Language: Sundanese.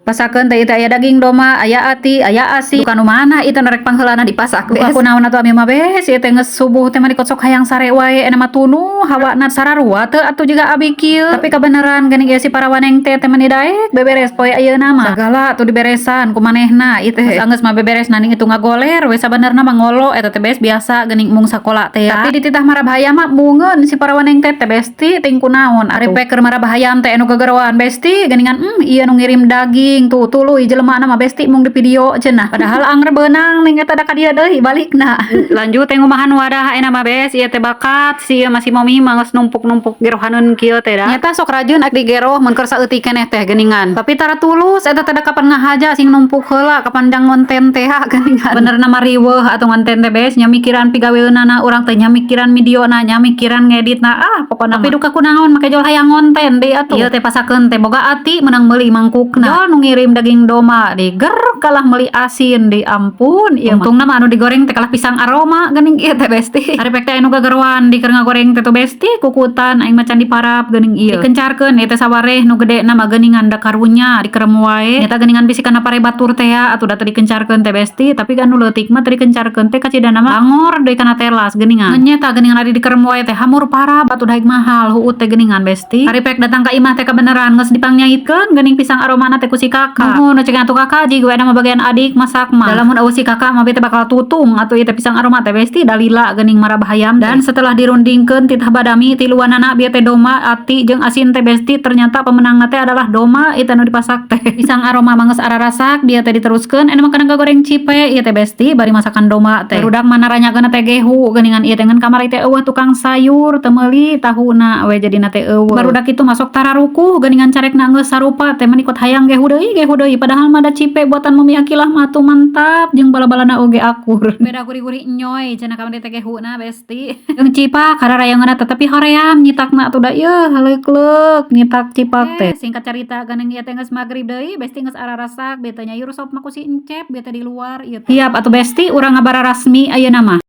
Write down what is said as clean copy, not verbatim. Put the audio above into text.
Pasakeun teh ieu aya daging domba, aya ati, aya asi. Duka nu mana itu rek pangheulana dipasak. Duka kunaon atuh abi mah, Bes, ieu teh geus subuh teh mah dikocok hayang sare wae, ena mah tunu hawana sararua teu atuh jiga abi kieu. Tapi kebenaran geuning ieu si parawaneng teh teh meni daek beberes poe ayeuna mah. Sagala atuh diberesan ku manehna ieu teh. Geus mah beberes naning itu ngagoler we, sabenerna mah ngolo eta teh, Bes, biasa geuning mung sakola teh. Tapi dititah marabahaya mah mungeun si parawaneng teh teh, Besti, ting kunaon. Ari pek keur marabahayam teh anu gegeroan, Besti, geuningan ieu nu ngirim daging tuh tuluy jelema mah, Besti, mung di video cenah. Padahal anger beunang ning eta da ka dieu deui balikna. Lanjut teh ngumahan wadah ayeuna mah, Bes, ieu teh bakat si ieu masih momi mah geus numpuk-numpuk gerohaneun kieu teh da. Nyata sok rajin ak digeroh mun keur saeutik keneh teh geuningan. Tapi tara tulus eta teh da, kapan ngahaja sing numpuk heula, kapan jang ngonten teh geuningan. Bener nama riweuh atuh ngonten teh, Bes, nya mikiran pigaweunana urang teh, nya mikiran videona, nya mikiran ngeditna, ah pokona. Tapi duka kunaon make jol hayang ngonten deui atuh. Ieu teh pasakeun teh boga ati menang meuli mangkukna. Jol nu ngirim daging domba di ger kalah meuli asin di, ampun ieu. Untungna mah anu digoreng teh kalah pisang aroma geuning ieu teh, Besti. Ari pek teh anu gageroan di keur ngagoreng teh tuh, Besti, kukutan aing macan diparap geuning ieu. Dikencarkeun ieu teh sawareh nu gede na mah geuningan, da karunya dikerem wae. Eta geuningan bisi kana pare batur teh ya atuh da teu dikencarkeun teh, Besti, tapi kan nu leutik mah teu dikencarkeun teh kacidana mah bangor deui kana telas geuningan. Nyeta geuningan ari dikerem wae teh hamur parah batu daek mahal huut teh geuningan, Besti. Ari pek datang ka imah teh kebeneran geus dipangnyahitkeun geuning pisang aromana teh ku si kakak. Nuhun cek atuh kakak, ji gue mah bagian adik masak mah. Dalam mun eueuh si kakak mah teh bakal tutung atuh ieu teh pisang aroma teh, Besti, dalila geuning marabahayam. Dan setelah dirundingkeun titah badami tiluanana bieu teh domba, ati jeung asin teh, Besti, ternyata pemenangna teh adalah domba itu anu dipasak teh. Pisang aroma mah geus ararasak dia teh, diteruskeun anu makanan goreng cipe ieu teh, Besti, bari masakan domba teh. Barudak mana ranyakeun teh gehu geuningan ieu teh, ngan kamari teh eueuh tukang sayur teu meuli tahuna we, jadina teh eueuh. Barudak itu masuk tararukuh geuningan, carekna geus sarupa teh meni kot hayang gehu deui, gehu deui, padahal mah da cipe buatan Mami Akilah mah tuh mantap jeung bala-balana oge akur. Beda gurih-gurih nyoy cenah kamari teh gehuna, Besti. Jeung cipak kararayangeunna teh, tapi hoream nyitakna atuh da ieu leuk-leuk nyitak cipak teh. Singkat cerita geuning ieu teh geus magrib deui, Besti, geus ararasak beta nyayur sop mah ku si Encep beta di luar ieu teh. Siap atuh, Besti, urang ngabararasmi ayeuna mah.